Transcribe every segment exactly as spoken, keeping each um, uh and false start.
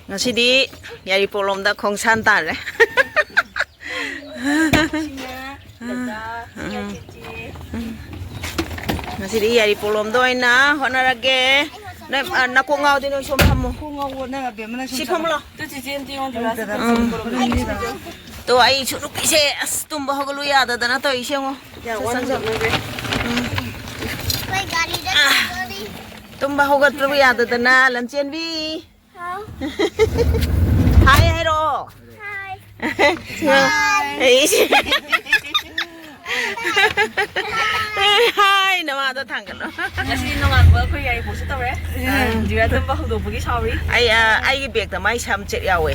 ꯉꯁꯤꯗꯤ ꯌꯥꯏꯔꯤꯄꯣꯛꯂꯣꯝꯗ ꯈꯣꯡꯁꯥꯟ ꯇꯥꯔꯦ꯫ ꯉꯁꯤꯗꯤ ꯌꯥꯏꯔꯤꯄꯣꯛꯂꯣꯝꯗ ꯑꯣꯏꯅ ꯍꯣꯠꯅꯔꯒꯦ꯫ ꯅꯣꯏ, ꯑ, ꯅꯀꯣꯛ ꯉꯥꯎꯗꯤ ꯅꯣꯏ ꯁꯣꯝ ꯐꯝꯃꯣ꯫ ꯀꯣꯛ ꯉꯥꯎꯕ ꯅꯪ ꯑꯕꯦꯝꯃꯅ ꯁꯤ ꯁꯣꯝ ꯐꯝꯃꯨ ꯂꯥꯎ꯫ ꯇꯨ ꯆꯤꯆꯦ ꯑꯝꯇ ꯌꯦꯡꯉꯣ, ꯗꯤꯕꯥꯁꯦ꯫ ꯎꯝ꯫ ꯇꯣ ꯑꯩꯁꯨ ꯅꯨꯄꯤꯁꯦ ꯑꯁ ꯇꯨꯝꯕ ꯍꯧꯒꯠꯂꯨ ꯌꯥꯗꯗꯅ ꯇꯧꯔꯤꯁꯦ ꯌꯦꯡꯉꯣ꯫ ꯌꯥꯝ ꯋꯥꯅ ꯍꯣꯠꯅꯈ꯭ꯔꯦ꯫ ꯎꯝ꯫ ꯑꯩꯈꯣꯏ ꯒꯥꯔꯤꯗ ꯑꯥ꯫ ꯇꯣꯡꯗꯣꯔꯤ꯫ ꯇꯨꯝꯕ ꯍꯧꯒꯠꯄꯕꯨ ꯌꯥꯗꯗꯅ ꯂꯟꯆꯦꯟꯕꯤ꯫ ꯍꯥꯎ꯫ ꯍꯥꯏ ꯍꯥꯏꯔꯛꯑꯣ꯫ ꯍꯥꯏ꯫ ꯍꯥꯏ꯫ ꯍꯥꯏ, ꯅꯃꯥꯗꯣ ꯊꯥꯡꯒꯠꯂꯣ꯫ ꯉꯁꯤ ꯅꯣꯡꯉꯥꯟꯕ ꯑꯩꯈꯣꯏ ꯌꯥꯏꯔꯤꯄꯣꯛꯁꯨ ꯇꯧꯔꯦ꯫ ꯑꯥ꯫ ꯖꯤꯔꯥ ꯇꯨꯝꯕ ꯍꯧꯗꯣꯛꯄꯒꯤ ꯁꯥꯎꯔꯤ꯫ ꯑꯩ, ꯑ, ꯑꯩꯒꯤ ꯕꯦꯒꯇ ꯃꯥꯏ ꯁꯝ ꯆꯦꯠ ꯌꯥꯎꯋꯦ꯫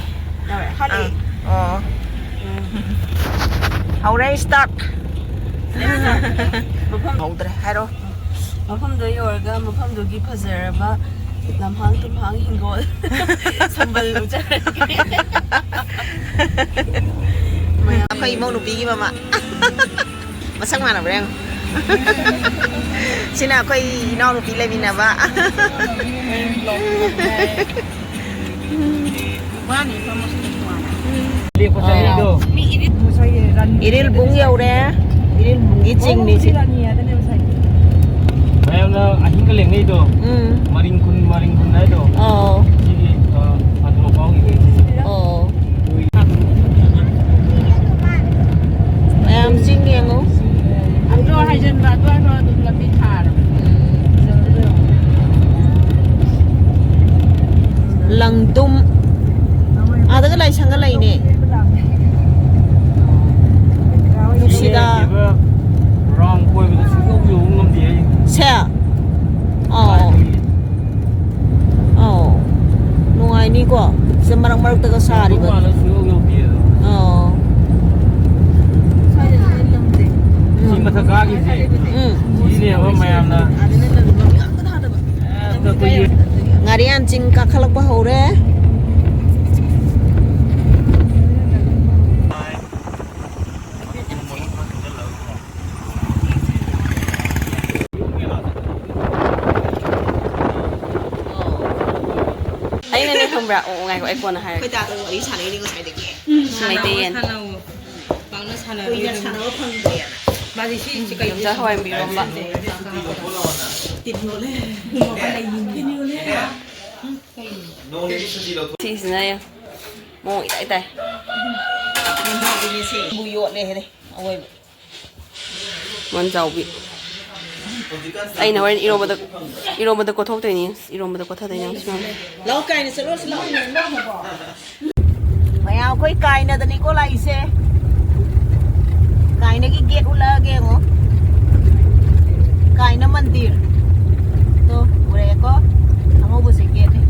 ꯌꯥꯎꯔꯦ? ꯍꯥꯠꯂꯤ? ꯑꯥ꯫ ꯑꯣ꯫ ꯎꯝ꯫ ꯍꯧꯔꯦ, start꯫ ꯃꯐꯝ ꯍꯧꯗ꯭ꯔꯦ, ꯍꯥꯏꯔꯣ꯫ ꯃꯐꯝꯗꯣ ꯌꯧꯔꯒ ꯃꯐꯝꯗꯨꯒꯤ ꯐꯖꯔꯕ ꯂꯝꯍꯥꯡ ꯇꯨꯝꯍꯥꯡ ꯍꯤꯡꯒꯣꯜ ꯁꯝꯕꯜ ꯎꯖꯔꯒꯦ꯫ ꯃꯌꯥꯝ ꯑꯩꯈꯣꯏ ꯏꯃꯧ ꯅꯨꯄꯤꯒꯤ ꯃꯃꯥ꯫ ꯃꯁꯛ ꯃꯥꯟꯅꯕ꯭ꯔꯥ ꯌꯦꯡꯉꯣ꯫ ꯁꯤꯅ ꯑꯩꯈꯣꯏ ꯏꯅꯥꯎꯅꯨꯄꯤ ꯂꯩꯃꯤꯟꯅꯕ꯫ ꯂꯦꯛꯄ ꯆꯠꯂꯤꯗꯣ꯫ ꯏꯔꯤꯜꯕꯨꯡ ꯌꯧꯔꯦ꯫ ꯏꯔꯤꯜꯕꯨꯡꯒꯤ ꯆꯤꯡꯅꯤ ꯁꯤ꯫ ꯃꯌꯥꯝꯅ ꯑꯍꯤꯡꯒ ꯂꯦꯛꯅꯩꯗꯣ꯫ ꯎꯝ꯫ ꯃꯔꯤꯡ ꯈꯨꯟ, ꯃꯔꯤꯡ ꯈꯨꯟ ꯍꯥꯏꯗꯣ꯫ ꯑꯧ꯫ ꯁꯤꯒꯤ, ꯑ, ꯑꯗ꯭ꯔꯣ ꯐꯥꯎꯒꯤ ꯑꯣꯏꯗꯣꯏꯅꯦ꯫ ꯑꯣ꯫ ꯃꯌꯥꯝ ꯆꯤꯡ ꯌꯦꯡꯉꯨ꯫ ꯑꯗꯣ ꯍꯥꯏꯖꯟꯕ, ꯑꯗꯣ ꯍꯥꯏꯕ ꯑꯗꯨꯝ ꯂꯝꯕꯤ ꯊꯥꯔꯕꯅꯦ꯫ ꯎꯝ꯫ ꯂꯪꯗꯨꯝ꯫ ꯑꯥꯗꯒ ꯂꯥꯏꯁꯪꯒ ꯂꯩꯅꯦ꯫ ꯅꯨꯡꯁꯤꯗ꯫ ꯔꯥꯎꯟ ꯀꯣꯏꯕꯗ ꯁꯨꯡꯌꯧ ꯌꯧꯕ ꯉꯝꯗꯦ ꯑꯩ꯫ ꯁꯦ꯫ ꯑꯧ꯫ ꯑꯧ꯫ ꯅꯨꯡꯉꯥꯏꯅꯤꯀꯣ꯫ ꯁꯦ ꯃꯔꯛ ꯃꯔꯛꯇꯒ ꯁꯥꯔꯤꯕ꯫ ꯃꯄꯥꯟꯗ ꯁꯨꯡꯌꯧ ꯌꯧꯗꯦ ꯑꯗꯣ꯫ ꯑꯧ꯫ ꯁꯤ ꯃꯊꯛ ꯀꯥꯈꯤꯁꯦ꯫ ꯎꯝ꯫ ꯁꯤꯅꯦꯕ ꯃꯌꯥꯝꯅ ꯍꯦꯛꯇ ꯑꯩꯈꯣꯏꯒꯤ ꯉꯥꯔꯤꯌꯥꯟ ꯆꯤꯡ ꯀꯥꯈꯠꯂꯛꯄ ꯍꯧꯔꯦ꯫ ꯈꯪꯕ꯭ꯔꯥ? ꯑꯣ, ꯉꯥꯏꯈꯣ, ꯑꯩ ꯀꯣꯟꯅ ꯍꯥꯏꯔꯒꯦ꯫ ꯑꯩꯈꯣꯏ ꯗꯥꯗꯣ ꯋꯥꯔꯤ ꯁꯥꯟꯅꯩꯅꯦ ꯉꯁꯥꯏꯗꯒꯤ꯫ ꯃꯩꯇꯩ ꯌꯦꯟ꯫ ꯁꯥꯟꯅꯧ꯫ ꯄꯥꯛꯅ ꯁꯥꯟꯅꯔꯣꯏ꯫ ꯀꯨꯏꯅ ꯁꯥꯟꯅꯕ ꯐꯪꯗꯦꯅ꯫ ꯃꯥꯗꯤ ꯁꯤ, ꯁꯤ ꯀꯩꯅꯣ? ꯌꯣꯡꯆꯥꯛ ꯍꯋꯥꯏ ꯃꯤꯔꯣꯝꯕ꯫ ꯇꯤꯟ ꯌꯣꯠꯂꯦ꯫ ꯎꯃ ꯂꯩ꯫ ꯇꯤꯟ ꯌꯣꯠꯂꯦ꯫ ꯁꯤꯁꯤꯅ ꯌꯦꯡ꯫ ꯃꯑꯣꯡ ꯏꯇꯥꯏ ꯇꯥꯏ꯫ ꯌꯣꯡꯆꯥꯛꯁꯤꯅꯦ ꯁꯤ꯫ ꯕꯨ ꯌꯣꯠꯂꯦ ꯍꯥꯏꯔꯦ꯫ ꯑꯋꯣꯏꯕ꯫ ꯃꯣꯟꯖꯥꯎꯕꯤ꯫ ꯑꯩꯅ ꯍꯣꯔꯦꯟ ꯏꯔꯣꯝꯕꯗ, ꯏꯔꯣꯝꯕꯗ ꯀꯣꯠꯊꯣꯛꯇꯣꯏꯅꯤ꯫ ꯏꯔꯣꯝꯕꯗ ꯀꯣꯠꯊꯗꯣꯏꯅꯤ꯫ ꯂꯧ ꯀꯥꯏꯅ ꯆꯠꯂꯨꯔꯁꯤ ꯂꯥꯛꯑꯣ꯫ ꯃꯌꯥꯝ ꯑꯩꯈꯣꯏ ꯀꯥꯏꯅꯗꯅꯤꯀꯣ ꯂꯥꯛꯏꯁꯦ꯫ ꯀꯥꯏꯅꯒꯤ ꯒꯦꯠ ꯎꯠꯂꯛꯑꯒꯦ ꯌꯦꯡꯉꯣ꯫ ꯀꯥꯏꯅ ꯃꯟꯗꯤꯔ꯫ ꯇꯣ, ꯎꯔꯦꯀꯣ? ꯑꯉꯧꯕꯁꯦ ꯒꯦꯠꯅꯤ꯫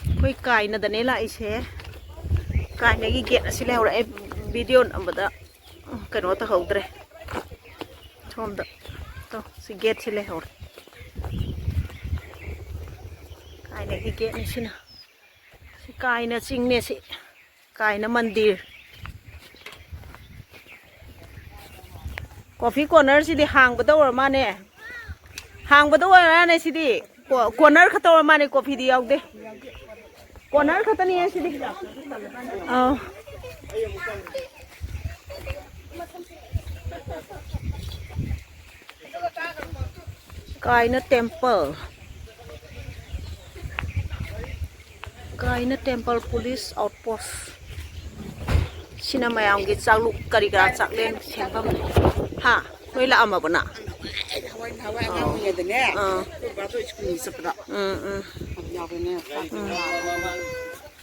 ꯑꯩꯈꯣꯏ ꯀꯥꯏꯅꯗꯅꯦ ꯂꯥꯛꯏꯁꯦ꯫ ꯀꯥꯏꯅꯒꯤ ꯒꯦꯠ ꯑꯁꯤ ꯂꯩꯍꯧꯔꯦ꯫ ꯑꯩ ꯚꯤꯗꯤꯑꯣ ꯅꯝꯕꯗ ꯀꯩꯅꯣ ꯇꯧꯍꯧꯗ꯭ꯔꯦ꯫ ꯁꯣꯝꯗ ꯇꯣ, ꯁꯤ ꯒꯦꯠꯁꯤ ꯂꯩꯍꯧꯔꯦ꯫ ꯀꯥꯏꯅꯒꯤ ꯒꯦꯠꯅꯤ ꯁꯤꯅ꯫ ꯁꯤ ꯀꯥꯏꯅ ꯆꯤꯡꯅꯦ ꯁꯤ꯫ ꯀꯥꯏꯅ ꯃꯟꯗꯤꯔ꯫ ꯀꯣꯐꯤ ꯀꯣꯔꯅꯔꯁꯤꯗꯤ ꯍꯥꯡꯕꯗ ꯑꯣꯏꯔ ꯃꯥꯅꯦ꯫ ꯍꯥꯡꯕꯗ ꯑꯣꯏꯔ ꯃꯥꯅꯦ ꯁꯤꯗꯤ꯫ ꯀꯣ-, ꯀꯣꯔꯅꯔ ꯈꯛꯇ ꯑꯣꯏꯔ ꯃꯥꯅꯦ, ꯀꯣꯐꯤꯗꯤ ꯌꯥꯎꯗꯦ꯫ ꯀꯣꯔꯅꯔ ꯈꯛꯇꯅꯤ ꯁꯤꯗꯤ꯫ ꯑꯥ꯫ ꯀꯥꯏꯅ ꯇꯦꯝꯄꯜ꯫ ꯀꯥꯏꯅ ꯇꯦꯝꯄꯜ ꯄꯨꯂꯤꯁ ꯑꯥꯎꯠꯄꯣꯁ꯫ ꯁꯤꯅ ꯃꯌꯥꯝꯒꯤ ꯆꯥꯛꯂꯨꯛ ꯀꯔꯤ ꯀꯔꯥ ꯆꯥꯛꯂꯦꯟ ꯁꯦꯝꯐꯝꯅꯤ꯫ ꯍꯥ? ꯅꯣꯏ ꯂꯥꯛꯑꯝꯃꯕ ꯅꯪ? ꯍꯋꯥꯏ ꯅꯍꯥꯟꯋꯥꯏ ꯑꯉꯥꯡ ꯑꯣꯏꯔꯤꯉꯩꯗꯅꯦ, ꯑꯥ꯫ ꯑꯩꯈꯣꯏ ꯕꯥꯗꯣ ꯁ꯭ꯀꯨꯜꯒꯤ ꯆꯠꯄꯗ ꯎꯝ, ꯎꯝ꯫ ꯌꯥꯎꯕꯅꯦ꯫ ꯎꯝ꯫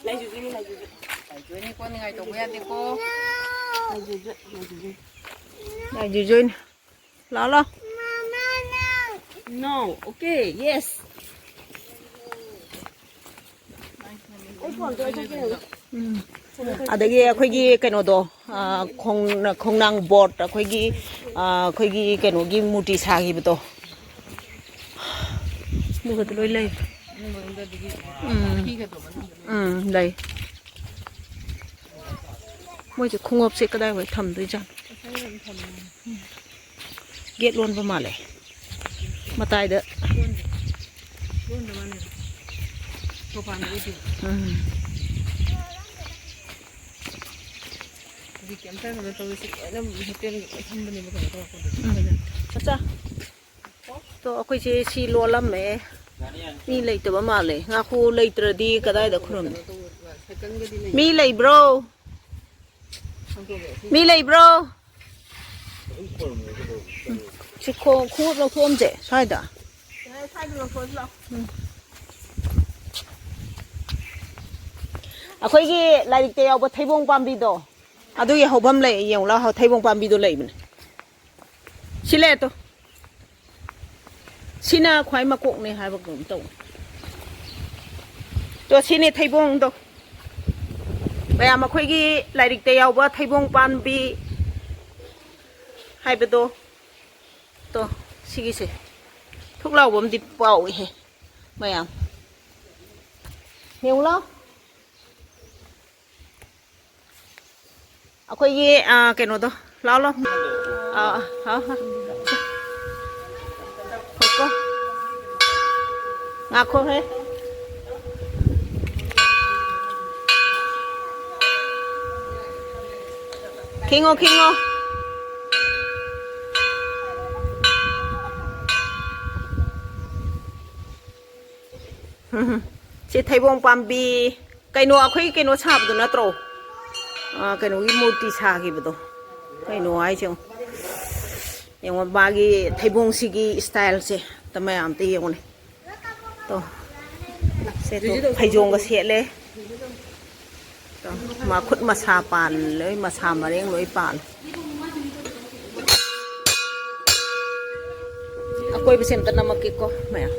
ꯂꯥꯏꯖꯨꯖꯨꯅꯤ, ꯂꯥꯏꯖꯨꯖꯨ꯫ ꯂꯥꯏꯖꯨꯖꯨꯅꯤ ꯀꯣ, ꯅꯤꯡꯉꯥꯏ ꯇꯧꯕ ꯌꯥꯗꯦꯀꯣ꯫ ꯂꯥꯏꯖꯨꯖꯨ, ꯂꯥꯏꯖꯨꯖꯨ꯫ ꯂꯥꯏꯖꯨꯖꯨꯅꯤ꯫ ꯂꯥꯛꯑꯣ, ꯂꯥꯛꯑꯣ꯫ No, okay, yes. ꯎꯝ꯫ ꯑꯗꯒꯤ ꯑꯩꯈꯣꯏꯒꯤ ꯀꯩꯅꯣꯗꯣ, ꯑ, ꯈꯣꯡ-, ꯈꯣꯡꯅꯥꯡ ꯕꯣꯔꯠ ꯑꯩꯈꯣꯏꯒꯤ, ꯑ, ꯑꯩꯈꯣꯏꯒꯤ ꯀꯩꯅꯣꯒꯤ ꯃꯨꯔꯇꯤ ꯁꯥꯈꯤꯕꯗꯣ꯫ ꯑꯗꯨꯒꯗꯣ ꯂꯣꯏ ꯂꯩ꯫ ꯎꯝ꯫ ꯎꯝ, ꯂꯩ꯫ ꯃꯣꯏꯁꯦ ꯈꯣꯡꯎꯞꯁꯦ ꯀꯗꯥꯏꯋꯥꯏ ꯊꯝꯗꯣꯏꯖꯥꯠꯅꯣ? ꯒꯦꯠ ꯂꯣꯟꯕ ꯃꯥꯜꯂꯦ꯫ ꯃꯇꯥꯏꯗ꯫ ꯎꯝ꯫ ꯍꯧꯖꯤꯛ ꯀꯩꯝꯇ ꯀꯩꯅꯣ ꯇꯧꯗꯦ, ꯁꯤ ꯂꯣꯏꯅ ꯍꯣꯇꯦꯜꯒꯤ ꯂꯣꯏ ꯊꯝꯕꯅꯦꯕ, ꯀꯩꯅꯣ ꯇꯧꯔꯛꯄꯗꯣ꯫ ꯎꯝ꯫ ꯑꯆꯥ꯫ ꯇꯣ, ꯑꯩꯈꯣꯏꯁꯦ ꯁꯤ ꯂꯣꯜꯂꯝꯃꯦ꯫ ꯃꯤ ꯂꯩꯇꯕ ꯃꯥꯜꯂꯦ꯫ ꯉꯥꯈꯨ ꯂꯩꯇ꯭ꯔꯗꯤ ꯀꯗꯥꯏꯗ ꯈꯨꯔꯨꯝꯅꯤ? ꯃꯤ ꯂꯩꯕ꯭ꯔꯣ? ꯃꯤ ꯂꯩꯕ꯭ꯔꯣ? ꯁꯤ ꯈꯣꯡ-, ꯈꯣꯡꯎꯞ ꯂꯧꯊꯣꯛꯑꯝꯁꯦ ꯁ꯭ꯋꯥꯏꯗ꯫ ꯎꯝ꯫ ꯑꯩꯈꯣꯏꯒꯤ ꯂꯥꯏꯔꯤꯛꯇ ꯌꯥꯎꯕ ꯊꯩꯕꯣꯡ ꯄꯥꯝꯕꯤꯗꯣ, ꯑꯗꯨꯒꯤ ꯍꯧꯐꯝ ꯂꯩ, ꯌꯦꯡꯉꯨ ꯂꯥꯎ, ꯊꯩꯕꯣꯡ ꯄꯥꯝꯕꯤꯗꯣ ꯂꯩꯕꯅꯦ꯫ ꯁꯤ ꯂꯩ ꯇꯣ꯫ ꯁꯤꯅ ꯈ꯭ꯋꯥꯏ ꯃꯀꯣꯛꯅꯦ ꯍꯥꯏꯕ ꯀꯩꯅꯣꯝ ꯇꯧ꯫ ꯇꯣ, ꯁꯤꯅꯦ ꯊꯩꯕꯣꯡꯗꯣ꯫ ꯃꯌꯥꯝ, ꯑꯩꯈꯣꯏꯒꯤ ꯂꯥꯏꯔꯤꯛꯇ ꯌꯥꯎꯕ ꯊꯩꯕꯣꯡ ꯄꯥꯝꯕꯤ ꯍꯥꯏꯕꯗꯣ꯫ ꯇꯣ, ꯁꯤꯒꯤꯁꯦ꯫ ꯊꯨꯛ ꯂꯥꯎꯕ ꯑꯃꯗꯤ ꯄꯥꯎꯏꯍꯦ, ꯃꯌꯥꯝ꯫ ꯌꯦꯡꯉꯨ ꯂꯥꯎ꯫ ꯑꯩꯈꯣꯏꯒꯤ, ꯑ, ꯀꯩꯅꯣꯗꯣ, ꯂꯥꯎ, ꯂꯥꯎ꯫ ꯑ, ꯑ, ꯍꯥꯎ, ꯍꯥꯎ꯫ ꯉꯥꯏꯈꯣ꯫ ꯉꯥꯏꯈꯣꯍꯦ꯫ ꯈꯤꯡꯉꯣ, ꯈꯤꯡꯉꯣ꯫ ꯁꯤ ꯊꯩꯕꯣꯡ ꯄꯥꯝꯕꯤ, ꯀꯩꯅꯣ, ꯑꯩꯈꯣꯏ ꯀꯩꯅꯣ ꯁꯥꯕꯗꯣ ꯅꯠꯇ꯭ꯔꯣ? ꯑ, ꯀꯩꯅꯣꯒꯤ ꯃꯨꯔꯇꯤ ꯁꯥꯈꯤꯕꯗꯣ꯫ ꯀꯩꯅꯣ ꯍꯥꯏꯁꯦ ꯌꯦꯡꯉꯣ꯫ ꯌꯦꯡꯉꯣ, ꯃꯥꯒꯤ ꯊꯩꯕꯣꯡꯁꯤꯒꯤ ꯏꯁꯇꯥꯏꯜꯁꯦ꯫ ꯑꯝꯇ ꯃꯌꯥꯝ ꯑꯝꯇ ꯌꯦꯡꯉꯨꯅꯦ꯫ ꯇꯣ꯫ ꯁꯦ ꯇꯣ, ꯐꯩꯖꯣꯝꯒ ꯁꯦꯠꯂꯦ꯫ ꯇꯣ, ꯃꯈꯨꯠ ꯃꯁꯥ ꯄꯥꯟ, ꯂꯣꯏ ꯃꯁꯥ ꯃꯔꯦꯡ ꯂꯣꯏ ꯄꯥꯜꯂꯦ꯫ ꯑꯀꯣꯏꯕꯁꯦ ꯑꯝꯇ ꯅꯝꯃꯛꯀꯦꯀꯣ, ꯃꯌꯥꯝ꯫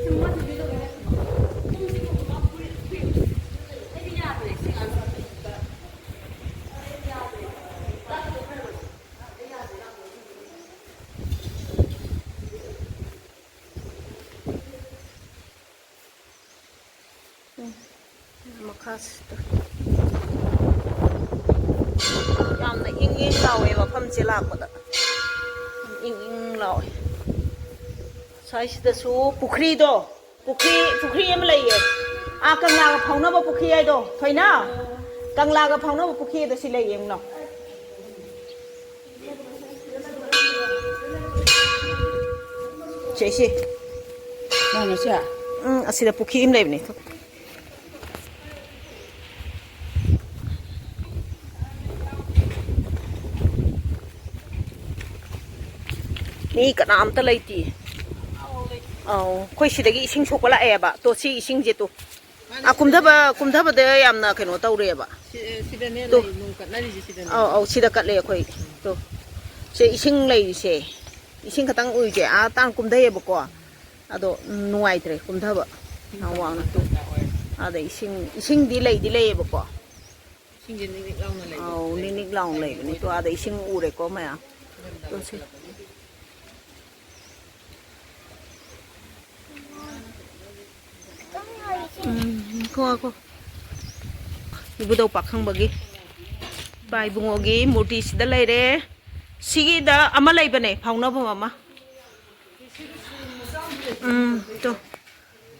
ꯎꯝ, ꯃꯈꯥꯁꯤꯗ ꯌꯥꯝꯅ ꯏꯪ ꯏꯪ ꯂꯥꯎꯋꯦ ꯃꯐꯝꯁꯦ ꯂꯥꯛꯄꯗ꯫ ꯏꯪ ꯏꯪ ꯂꯥꯎꯋꯦ꯫ ꯁ꯭ꯋꯥꯏꯁꯤꯗꯁꯨ ꯄꯨꯈ꯭ꯔꯤꯗꯣ, ꯄꯨꯈ꯭ꯔꯤ, ꯄꯨꯈ꯭ꯔꯤ ꯑꯃ ꯂꯩꯌꯦ꯫ ꯑꯥ, ꯀꯪꯂꯥꯒ ꯐꯥꯎꯅꯕ ꯄꯨꯈ꯭ꯔꯤ ꯍꯥꯏꯗꯣ, ꯊꯣꯏꯅ? ꯀꯪꯂꯥꯒ ꯐꯥꯎꯅꯕ ꯄꯨꯈ꯭ꯔꯤꯗꯣ ꯁꯤ ꯂꯩ, ꯌꯦꯡꯉꯨ ꯂꯥꯎ꯫ ꯁꯦ, ꯁꯤ꯫ ꯅꯪꯅ ꯁꯤ? ꯎꯝ, ꯑꯁꯤꯗ ꯄꯨꯈ꯭ꯔꯤ ꯑꯃ ꯂꯩꯕꯅꯦ꯫ ꯃꯤ ꯀꯅꯥꯝꯇ ꯂꯩꯇꯦ꯫ ꯑꯧ, ꯑꯩꯈꯣꯏ ꯁꯤꯗꯒꯤ ꯏꯁꯤꯡ ꯁꯣꯛꯄ ꯂꯥꯛꯑꯦꯕ꯫ ꯇꯣ, ꯁꯤ ꯏꯁꯤꯡꯁꯦ ꯇꯣ꯫ ꯑꯥ, ꯀꯨꯝꯊꯕ, ꯀꯨꯝꯊꯕꯗ ꯌꯥꯝꯅ ꯀꯩꯅꯣ ꯇꯧꯔꯦꯕ꯫ ꯁꯤ-, ꯁꯤꯗꯅꯦ ꯇꯣ꯫ ꯂꯩ, ꯅꯣꯡ ꯀꯠꯅꯔꯤꯁꯦ ꯁꯤꯗꯅꯦ꯫ ꯑꯧ, ꯑꯧ, ꯁꯤꯗ ꯀꯠꯂꯦ ꯑꯩꯈꯣꯏ꯫ ꯇꯣ꯫ ꯁꯦ ꯏꯁꯤꯡ ꯂꯩꯔꯤꯁꯦ꯫ ꯏꯁꯤꯡ ꯈꯛꯇꯪ ꯎꯏꯁꯦ꯫ ꯑꯥ ꯇꯥꯡ ꯀꯨꯝꯊꯩꯌꯦꯕꯀꯣ꯫ ꯑꯗꯣ, ꯎꯝ, ꯅꯨꯡꯉꯥꯏꯇ꯭ꯔꯦ ꯀꯨꯝꯊꯕ꯫ ꯌꯥꯝ ꯋꯥꯡꯅ ꯇꯣ꯫ ꯑꯗ ꯏꯁꯤꯡ, ꯏꯁꯤꯡꯗꯤ ꯂꯩꯗꯤ ꯂꯩꯌꯦꯕꯀꯣ꯫ ꯏꯁꯤꯡꯁꯦ ꯅꯤꯛ ꯅꯤꯛ ꯂꯥꯎꯅ ꯂꯩꯕ-, ꯑꯧ, ꯅꯤꯛ ꯂꯩꯕ-, ꯅꯤꯛ ꯂꯥꯎꯅ ꯂꯩꯕ ꯂꯩꯕꯅꯤ꯫ ꯇꯣ, ꯄꯣꯠꯇꯣ꯫ ꯑꯥꯗ ꯏꯁꯤꯡ ꯎꯔꯦꯀꯣ ꯃꯌꯥꯝ꯫ ꯇꯣ, ꯁꯤ꯫ ꯎꯝ, ꯉꯥꯏꯈꯣ, ꯉꯥꯏꯈꯣ꯫ ꯏꯕꯨꯙꯧ ꯄꯥꯈꯪꯕꯒꯤ ꯏꯄꯥ ꯏꯕꯨꯡꯉꯣꯒꯤ ꯃꯨꯔꯇꯤ ꯁꯤꯗ ꯂꯩꯔꯦ꯫ ꯁꯤꯒꯤꯗ ꯑꯃ ꯂꯩꯕꯅꯦ, ꯐꯥꯎꯅꯐꯝ ꯑꯃ꯫ ꯎꯝ, ꯇꯣ꯫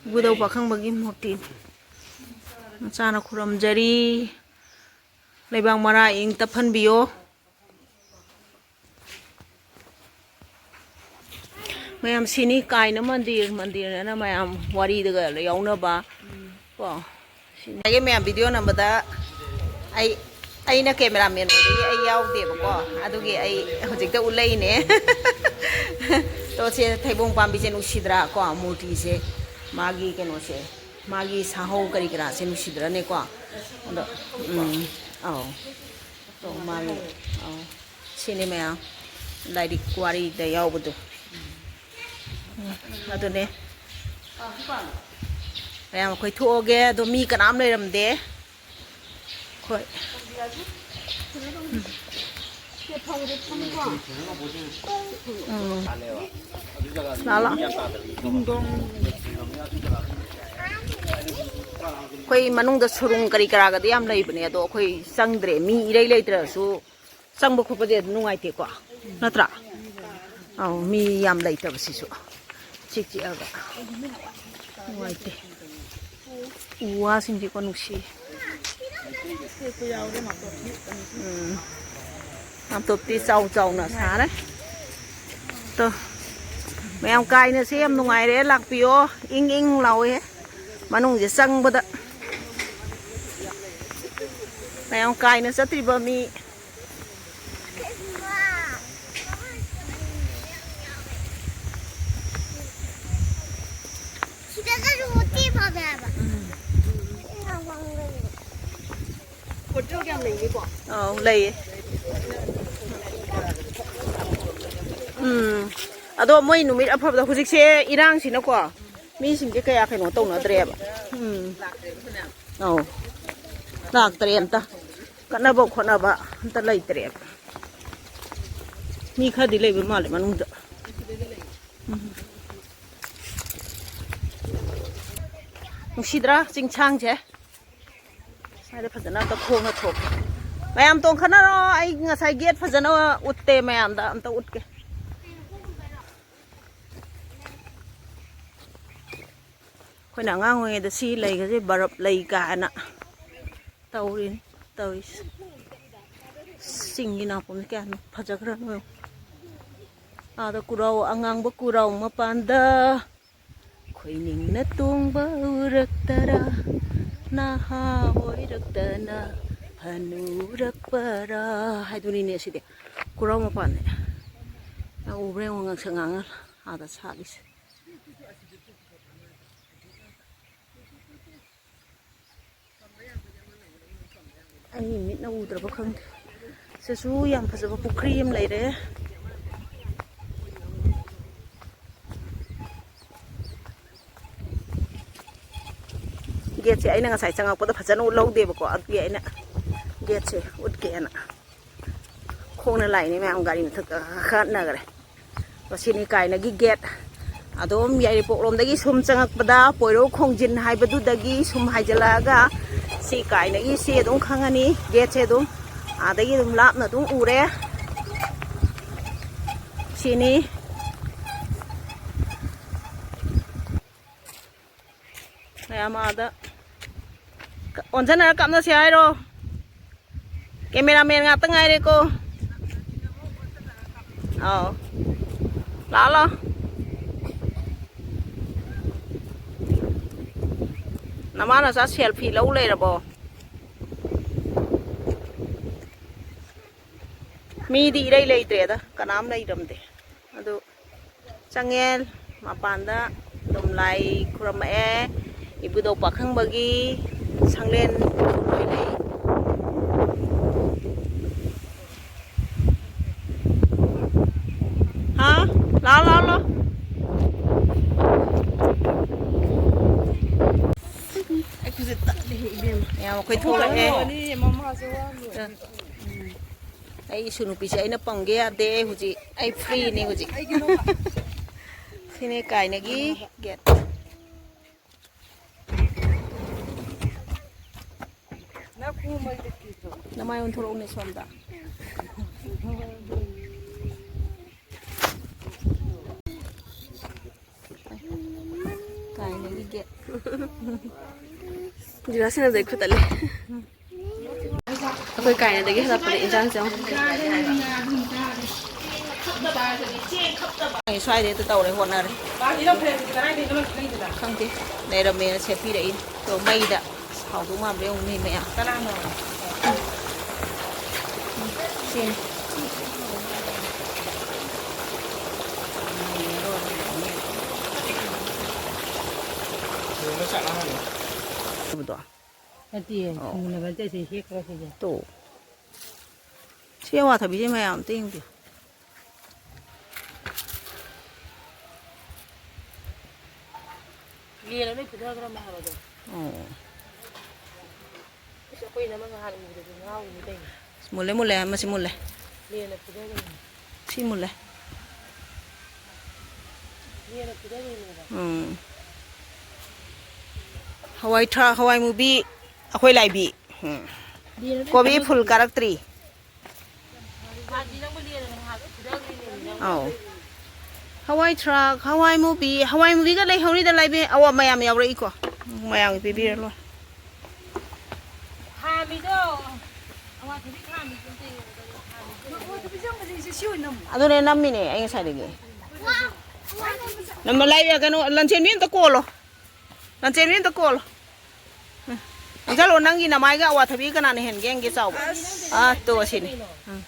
ꯏꯕꯨꯙꯧ ꯄꯥꯈꯪꯕꯒꯤ ꯃꯨꯔꯇꯤ꯫ ꯃꯆꯥꯅ ꯈꯨꯔꯨꯝꯖꯔꯤ꯫ ꯂꯩꯕꯥꯛ ꯃꯔꯥ ꯏꯪ ꯇꯞꯍꯟꯕꯤꯌꯣ꯫ ꯃꯌꯥꯝ ꯁꯤꯅꯤ ꯀꯥꯏꯅ ꯃꯟꯗꯤꯔ, ꯃꯟꯗꯤꯔꯅ ꯃꯌꯥꯝ ꯋꯥꯔꯤꯗꯒ ꯌꯥꯎꯅꯕ꯫ ꯀꯣ꯫ ꯁꯤꯅꯤ꯫ ꯉꯁꯥꯏꯒꯤ ꯃꯌꯥꯝ ꯚꯤꯗꯤꯑꯣ ꯅꯝꯕꯗ ꯑꯩ, ꯑꯩꯅ ꯀꯦꯃꯦꯔꯥꯃꯦꯟ ꯑꯣꯏꯕꯒꯤ ꯑꯩ ꯌꯥꯎꯗꯦꯕꯀꯣ꯫ ꯑꯗꯨꯒꯤ ꯑꯩ ꯍꯧꯖꯤꯛꯇ ꯎꯠꯂꯛꯏꯅꯦ꯫ ꯇꯣ, ꯁꯦ ꯊꯩꯕꯣꯡ ꯄꯥꯝꯕꯤꯁꯦ ꯅꯨꯡꯁꯤꯗ꯭ꯔꯥ ꯀꯣ, ꯃꯨꯔꯇꯤꯁꯦ, ꯃꯥꯒꯤ ꯀꯩꯅꯣꯁꯦ, ꯃꯥꯒꯤ ꯁꯥꯍꯧ ꯀꯔꯤ ꯀꯔꯥꯁꯦ ꯅꯨꯡꯁꯤꯗ꯭ꯔꯅꯦꯀꯣ꯫ ꯑꯗꯣ, ꯎꯝ, ꯑꯧ꯫ ꯇꯣ, ꯃꯥꯒꯤ, ꯑꯧ꯫ ꯁꯤꯅꯤ ꯃꯌꯥꯝ ꯂꯥꯏꯔꯤꯛ ꯋꯥꯔꯤꯗ ꯌꯥꯎꯕꯗꯣ꯫ ꯎꯝ, ꯑꯗꯨꯅꯦ꯫ ꯃꯌꯥꯝ ꯑꯩꯈꯣꯏ ꯊꯣꯛꯑꯒꯦ꯫ ꯑꯗꯣ ꯃꯤ ꯀꯅꯥꯝ ꯂꯩꯔꯝꯗꯦ꯫ ꯍꯣꯏ꯫ ꯎꯝ꯫ ꯂꯥꯛꯑꯣ, ꯂꯥꯛꯑꯣ꯫ ꯑꯩꯈꯣꯏ ꯃꯅꯨꯡꯗ ꯁꯨꯔꯨꯡ ꯀꯔꯤ ꯀꯔꯥꯒꯗꯤ ꯌꯥꯝ ꯂꯩꯕꯅꯦ, ꯑꯗꯣ ꯑꯩꯈꯣꯏ ꯆꯪꯗ꯭ꯔꯦ꯫ ꯃꯤ ꯏꯔꯩ ꯂꯩꯇ꯭ꯔꯁꯨ ꯆꯪꯕ ꯈꯣꯠꯄꯗꯤ ꯑꯗꯨꯝ ꯅꯨꯡꯉꯥꯏꯇꯦꯀꯣ, ꯅꯠꯇ꯭ꯔꯥ? ꯑꯧ, ꯃꯤ ꯌꯥꯝ ꯂꯩꯇꯕꯁꯤꯁꯨ꯫ ꯆꯤꯛ ꯆꯤꯛꯑꯒ ꯅꯨꯡꯉꯥꯏꯇꯦ꯫ ꯎ ꯋꯥꯁꯤꯡꯁꯦꯀꯣ ꯅꯨꯡꯁꯤ꯫ ꯎꯝ꯫ ꯃꯥꯝꯇꯣꯞꯇꯤ ꯆꯥꯎ ꯆꯥꯎꯅ ꯁꯥꯔꯦ꯫ ꯇꯣ꯫ ꯃꯌꯥꯝ ꯀꯥꯏꯅꯁꯦ ꯌꯥꯝ ꯅꯨꯡꯉꯥꯏꯔꯦ꯫ ꯂꯥꯛꯄꯤꯌꯣ꯫ ꯏꯪ ꯏꯪ ꯂꯥꯎꯋꯦ꯫ ꯃꯅꯨꯡꯁꯦ ꯆꯪꯕꯗ꯫ ꯃꯌꯥꯝ ꯀꯥꯏꯅ ꯆꯠꯇ꯭ꯔꯤꯕ ꯃꯤ꯫ ꯁꯤꯗꯒꯁꯨ ꯎꯆꯤ ꯐꯝꯃꯦ ꯍꯥꯏꯕ꯫ ꯎꯝ꯫ ꯍꯣꯇꯦꯜ ꯌꯥꯝ ꯂꯩꯅꯤꯀꯣ? ꯑꯧ, ꯂꯩꯌꯦ꯫ ꯎꯝ꯫ ꯑꯗꯣ ꯃꯣꯏ ꯅꯨꯃꯤꯠ ꯑꯐꯕꯗ ꯍꯧꯖꯤꯛꯁꯦ ꯏꯔꯥꯡꯁꯤꯅꯀꯣ ꯃꯤꯁꯤꯡꯁꯦ ꯀꯌꯥ ꯀꯩꯅꯣ ꯇꯧꯅꯗ꯭ꯔꯦꯕ꯫ ꯎꯝ꯫ ꯑꯧ꯫ ꯂꯥꯛꯇ꯭ꯔꯦ ꯑꯝꯇ꯫ ꯀꯠꯅꯕ ꯈꯣꯠꯅꯕ ꯑꯝꯇ ꯂꯩꯇ꯭ꯔꯦꯕ꯫ ꯃꯤ ꯈꯔꯗꯤ ꯂꯩꯕ ꯃꯥꯜꯂꯦ ꯃꯅꯨꯡꯗ꯫ ꯎꯝ꯫ ꯅꯨꯡꯁꯤꯗ꯭ꯔꯥ ꯆꯤꯡꯁꯥꯡꯁꯦ? ꯁ꯭ꯋꯥꯏꯗ ꯐꯖꯅ ꯑꯝꯇ ꯈꯣꯡꯅ ꯊꯣꯛꯀꯦ꯫ ꯃꯌꯥꯝ ꯇꯣꯡꯈꯠꯅꯔꯣ꯫ ꯑꯩ ꯉꯁꯥꯏ ꯒꯦꯠ ꯐꯖꯅ ꯎꯠꯇꯦ ꯃꯌꯥꯝꯗ꯫ ꯑꯝꯇ ꯎꯠꯀꯦ꯫ ꯑꯩꯈꯣꯏꯅ ꯑꯉꯥꯡ ꯑꯣꯏꯔꯤꯉꯩꯗ ꯁꯤ ꯂꯩꯒꯁꯦ ꯕꯔꯞ ꯂꯩ ꯀꯥꯏꯅ ꯇꯧꯔꯤꯅꯤ ꯇꯧꯔꯤꯁꯦ꯫ ꯆꯤꯡꯒꯤ ꯅꯥꯄꯣꯝꯁꯦ ꯀꯌꯥꯅꯣ ꯐꯖꯈ꯭ꯔꯅꯣ ꯌꯦꯡꯉꯨ꯫ ꯑꯥꯗ ꯀꯨꯔꯥꯎ, ꯑꯉꯥꯡꯕ ꯀꯨꯔꯥꯎ ꯃꯄꯥꯟꯗ ꯈꯣꯏꯅꯤꯡꯅ ꯇꯣꯡꯕ ꯎꯔꯛꯇꯔꯥ, ꯅꯍꯥ ꯑꯣꯏꯔꯛꯇꯅ ꯍꯅꯨꯔꯛꯄꯔꯥ ꯍꯥꯏꯗꯨꯅꯤꯅꯦ ꯁꯤꯗꯤ꯫ ꯀꯨꯔꯥꯎ ꯃꯄꯥꯟꯅꯦ꯫ ꯅꯪ ꯎꯕ꯭ꯔꯥ ꯌꯦꯡꯉꯣ ꯉꯥꯡꯁꯪ ꯉꯥꯡꯉ ꯑꯥꯗ ꯁꯥꯠꯂꯤꯁꯦ꯫ ꯑꯩ ꯃꯤꯠꯅ ꯎꯗ꯭ꯔꯕ ꯈꯪꯗꯦ꯫ ꯁꯤꯁꯨ ꯌꯥꯝ ꯐꯖꯕ ꯄꯨꯈ꯭ꯔꯤ ꯑꯃ ꯂꯩꯔꯦ꯫ ꯒꯦꯠꯁꯦ ꯑꯩꯅ ꯉꯁꯥꯏ ꯆꯪꯉꯛꯄꯗ ꯐꯖꯅ ꯎꯠꯍꯧꯗꯦꯕꯀꯣ, ꯑꯗꯨꯒꯤ ꯑꯩꯅ ꯒꯦꯠꯁꯦ ꯎꯠꯀꯦꯅ꯫ ꯈꯣꯡꯅ ꯂꯥꯛꯏꯅꯦ ꯃꯌꯥꯝ, ꯒꯥꯔꯤ ꯃꯊꯛꯇ ꯀꯥꯈꯠꯅꯈ꯭ꯔꯦ꯫ ꯃꯁꯤꯅꯤ ꯀꯥꯏꯅꯒꯤ ꯒꯦꯠ꯫ ꯑꯗꯨꯝ ꯌꯥꯏꯔꯤꯄꯣꯛꯂꯣꯝꯗꯒꯤ ꯁꯨꯝ ꯆꯪꯉꯛꯄꯗ ꯄꯣꯏꯔꯧ ꯈꯣꯡꯖꯤꯟ ꯍꯥꯏꯕꯗꯨꯗꯒꯤ ꯁꯨꯝ ꯍꯥꯏꯖꯤꯜꯂꯛꯑꯒ ꯁꯤ ꯀꯥꯏꯅꯒꯤ ꯁꯤ ꯑꯗꯨꯝ ꯈꯪꯉꯅꯤ꯫ ꯒꯦꯠꯁꯦ ꯑꯗꯨꯝ ꯑꯥꯗꯒꯤ ꯑꯗꯨꯝ ꯂꯥꯞꯅ ꯑꯗꯨꯝ ꯎꯔꯦ꯫ ꯁꯤꯅꯤ꯫ ꯃꯌꯥꯝ ꯑꯥꯗ ꯑꯣꯟꯁꯤꯟꯅꯔ ꯀꯥꯞꯅꯁꯦ ꯍꯥꯏꯔꯣ? ꯀꯦꯃꯦꯔꯥꯃꯦꯟ ꯉꯥꯛꯇ ꯉꯥꯏꯔꯦꯀꯣ꯫ ꯑꯥꯎ, ꯂꯥꯛꯑꯣ, ꯂꯥꯛꯑꯣ꯫ ꯅꯃꯥ ꯅꯆꯥ ꯁꯦꯜꯐꯤ ꯂꯧ ꯂꯩꯔꯕꯣ? ꯃꯤꯗꯤ ꯏꯔꯩ ꯂꯩꯇ꯭ꯔꯦꯗ, ꯀꯅꯥꯝ ꯂꯩꯔꯝꯗꯦ꯫ ꯑꯗꯨ ꯆꯪꯉꯦ, ꯃꯄꯥꯟꯗ ꯑꯗꯨꯝ ꯂꯥꯏ ꯈꯨꯔꯨꯝꯃꯛꯑꯦ꯫ ꯏꯕꯨꯙꯧ ꯄꯥꯈꯪꯕꯒꯤ ꯁꯪꯂꯦꯟ ꯂꯣꯏ ꯂꯩ꯫ ꯍꯥ? ꯂꯥꯎ, ꯂꯥꯎ, ꯂꯥꯎ꯫ ꯑꯩ ꯈꯨꯖꯤꯟ ꯇꯠꯂꯦ, ꯏꯕꯦꯝꯃ꯫ ꯃꯌꯥꯝ ꯑꯩꯈꯣꯏ ꯊꯣꯛꯂꯛꯑꯦ꯫ ꯃꯃꯥꯁꯦ ꯋꯥ ꯂꯣꯏꯔꯦ꯫ ꯑꯩ ꯏꯁꯨ ꯅꯨꯄꯤꯁꯦ ꯑꯩꯅ ꯄꯪꯒꯦ ꯌꯥꯗꯦ꯫ ꯍꯧꯖꯤꯛ ꯑꯩ ꯐ꯭ꯔꯤꯅꯤ ꯍꯧꯖꯤꯛ꯫ ꯀꯩꯒꯤꯅꯣ? ꯁꯤꯅꯦ ꯀꯥꯏꯅꯒꯤ ꯒꯦꯠ꯫ ꯅꯃꯥꯏ ꯑꯣꯟꯊꯣꯔꯛꯎꯅꯦ ꯁꯣꯝꯗ꯫ ꯀꯥꯏꯅꯒꯤ ꯒꯦꯠ꯫ ꯖꯤꯔꯥꯁꯤꯅꯗꯩ ꯈꯨꯠꯇ ꯂꯩ꯫ ꯑꯩꯈꯣꯏ ꯀꯥꯏꯅꯗꯒꯤ ꯍꯜꯂꯛꯄꯗ ꯏꯟꯖꯥꯡꯁꯦ ꯌꯦꯡꯉꯣ꯫ ꯑꯩ ꯁ꯭ꯋꯥꯏꯗ ꯍꯦꯛꯇ ꯇꯧꯔꯦ, ꯍꯣꯠꯅꯔꯦ꯫ ꯈꯪꯗꯦ, ꯂꯩꯔꯝꯃꯦꯅ ꯁꯦꯠꯄꯤꯔꯛꯏꯅꯦ꯫ ꯑꯗꯣ ꯃꯩꯗ ꯍꯥꯎꯗꯧ ꯃꯥꯟꯕ꯭ꯔꯥ ꯌꯦꯡꯉꯨꯅꯦ ꯃꯌꯥꯝ꯫ ꯀꯅꯥꯅꯣ? ꯁꯤꯅꯤ꯫ ꯅꯠꯇꯤꯌꯦ, ꯑꯣ꯫ ꯁꯨꯅꯕ ꯅꯠꯇꯦ, ꯁꯤ ꯍꯦꯛꯈ꯭ꯔ ꯁꯤꯁꯦ꯫ ꯇꯣ꯫ ꯁꯤ ꯑꯋꯥꯊꯕꯤꯁꯦ ꯃꯌꯥꯝ ꯑꯝꯇ ꯌꯦꯡꯕꯤꯌꯨ꯫ ꯂꯦꯟꯅ ꯂꯣꯏ ꯐꯨꯊꯈ꯭ꯔꯕꯅꯦ ꯍꯥꯏꯕ ꯑꯗꯣ꯫ ꯑꯣ꯫ ꯏꯁ, ꯑꯩꯈꯣꯏ ꯏꯅꯝꯃ ꯉꯍꯥꯟ ꯎꯕꯗꯗꯤ ꯉꯥꯎꯔꯤꯅꯤ ꯀꯩꯅꯣ꯫ ꯃꯨꯜꯂꯦ, ꯃꯨꯜꯂꯦ, ꯃꯁꯤ ꯃꯨꯜꯂꯦ꯫ ꯂꯦꯟꯅ ꯐꯨꯊꯈ꯭ꯔꯤꯅꯤ꯫ ꯁꯤ ꯃꯨꯜꯂꯦ꯫ ꯂꯦꯟꯅ ꯐꯨꯊꯈ꯭ꯔꯤꯅꯦꯕ꯫ ꯎꯝ꯫ ꯍꯋꯥꯏ ꯊ꯭ꯔꯥꯛ, ꯍꯋꯥꯏ ꯃꯨꯕꯤ, ꯑꯩꯈꯣꯏ ꯂꯥꯏꯕꯤ꯫ ꯎꯝ꯫ ꯂꯦꯟꯅ ꯂꯣꯏ ꯀꯣꯕꯤ ꯐꯨꯜ ꯐꯨꯊꯈ꯭ꯔꯤꯅꯤ꯫ ꯀꯥꯔꯛꯇ꯭ꯔꯤ꯫ ꯃꯥꯗꯤ ꯅꯪꯕꯨ ꯂꯦꯟꯅ ꯉꯍꯥꯟ ꯂꯣꯏ ꯐꯨꯊꯈ꯭ꯔꯤꯅꯦꯃꯤ ꯅꯪꯕꯨ꯫ ꯑꯧ꯫ ꯍꯋꯥꯏ ꯊ꯭ꯔꯥꯛ, ꯍꯋꯥꯏ ꯃꯨꯕꯤ, ꯍꯋꯥꯏ ꯃꯨꯕꯤꯒ ꯂꯩꯍꯧꯔꯤꯗ ꯂꯥꯏꯕꯤ꯫ ꯑꯋꯥ, ꯃꯌꯥꯝ ꯌꯥꯎꯔꯛꯏꯀꯣ꯫ ꯃꯌꯥꯝꯒꯤ ꯄꯤꯕꯤꯔ ꯂꯣꯏꯔꯦ꯫ ꯊꯥꯃꯤꯗꯣ, ꯑꯋꯥꯊꯕꯤ ꯊꯥꯃꯤꯗꯣ ꯑꯝꯇ ꯌꯦꯡꯉꯣ꯫ ꯑꯗꯨꯅꯦ ꯅꯝꯃꯤꯅꯦ ꯑꯩ ꯉꯁꯥꯏꯗꯒꯤ꯫ ꯅꯝꯕ ꯂꯥꯏ, ꯀꯩꯅꯣ, ꯂꯟꯆꯦꯟꯕꯤ ꯑꯝꯇ ꯀꯣꯜꯂꯣ꯫ ꯂꯟꯆꯦꯟꯕꯤ ꯑꯝꯇ ꯀꯣꯜꯂꯣ꯫ ꯎꯝ꯫ ꯆꯪꯁꯜꯂꯣ, ꯅꯪꯒꯤ ꯅꯃꯥꯏꯒ ꯑꯋꯥꯊꯕꯤ ꯀꯅꯥꯅ ꯍꯦꯟꯒꯦ ꯌꯦꯡꯒꯦ ꯆꯥꯎꯕ꯫ ꯑꯥ, ꯇꯣ ꯑꯁꯤꯅꯤ꯫ ꯎꯝ꯫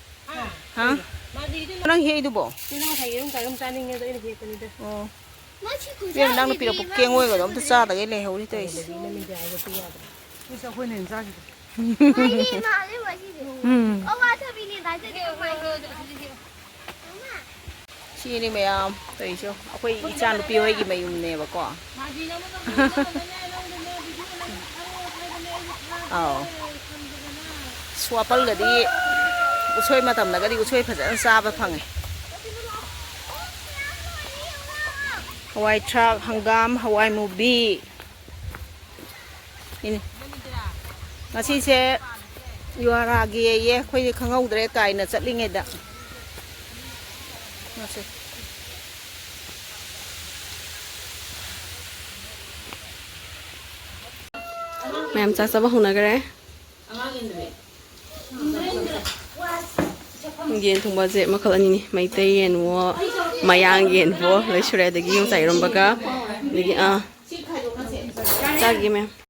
ꯍꯥ? ꯅꯪ ꯍꯦꯛꯏꯗꯨꯕꯣ? ꯁꯤ ꯅꯪ ꯉꯁꯥꯏ ꯌꯦꯔꯨꯝ ꯀꯥꯏꯔꯨꯝ ꯆꯥꯅꯤꯡꯉꯦ ꯑꯗꯣ ꯑꯩꯅ ꯍꯦꯛꯄꯅꯤꯗ꯫ ꯑꯣ꯫ ꯏꯕꯦꯝꯃ, ꯅꯪꯅ ꯄꯤꯔꯛꯄ ꯀꯦꯡꯉꯣꯏꯒꯗꯣ ꯑꯝꯇ ꯆꯥꯗꯒꯩ ꯂꯩꯍꯧꯔꯤ ꯇꯧꯔꯤꯁꯦ꯫ ꯅꯃꯤꯠꯇ ꯌꯥꯏꯔꯒ ꯄꯤꯔꯛꯑꯕ꯫ ꯏꯁ, ꯑꯩꯈꯣꯏꯅ ꯍꯦꯟꯅ ꯆꯥꯈꯤꯗꯦ꯫ ꯎꯝ꯫ ꯑꯋꯥꯊꯕꯤꯅꯦ ꯗꯥꯏꯗꯗꯤ ꯀꯃꯥꯏꯅ ꯁꯤꯅꯤ ꯃꯌꯥꯝ ꯇꯧꯔꯤꯁꯦ꯫ ꯑꯩꯈꯣꯏ ꯏꯆꯥꯅꯨꯄꯤ ꯍꯣꯏꯒꯤ ꯃꯌꯨꯝꯅꯦꯕꯀꯣ꯫ ꯑꯥꯎ꯫ ꯁ꯭ꯋꯥꯄꯜꯒꯗꯤ, ꯎꯁꯣꯏ ꯃꯇꯝꯗꯒꯗꯤ ꯎꯁꯣꯏ ꯐꯖꯅ ꯆꯥꯕ ꯐꯪꯉꯦ꯫ ꯍꯋꯥꯏ ꯊ꯭ꯔꯥꯛ, ꯍꯪꯒꯥꯝ, ꯍꯋꯥꯏ ꯃꯨꯕꯤ꯫ ꯏꯅꯦ꯫ ꯉꯁꯤꯁꯦ ꯌꯨꯍꯥꯔꯥꯒꯤꯌꯦ, ꯑꯩꯈꯣꯏꯗꯤ ꯈꯪꯍꯧꯗ꯭ꯔꯦ ꯀꯥꯏꯅ ꯆꯠꯂꯤꯉꯩꯗ꯫ ꯉꯁꯤ꯫ ꯃꯌꯥꯝ ꯆꯥꯛ ꯆꯥꯕ ꯍꯧꯅꯈ꯭ꯔꯦ꯫ ꯌꯦꯟ ꯊꯣꯡꯕꯁꯦ ꯃꯈꯜ ꯑꯅꯤꯅꯤ, ꯃꯩꯇꯩ ꯌꯦꯟꯋꯣ, ꯃꯌꯥꯡ ꯌꯦꯟꯋꯣ, ꯂꯣꯏ ꯁꯨꯔꯦ꯫ ꯑꯗꯒꯤ ꯌꯣꯡꯆꯥꯛ ꯏꯔꯣꯝꯕꯒ, ꯑꯗꯒꯤ ꯑꯥ ꯆꯥꯒꯦ ꯃꯌꯥꯝ꯫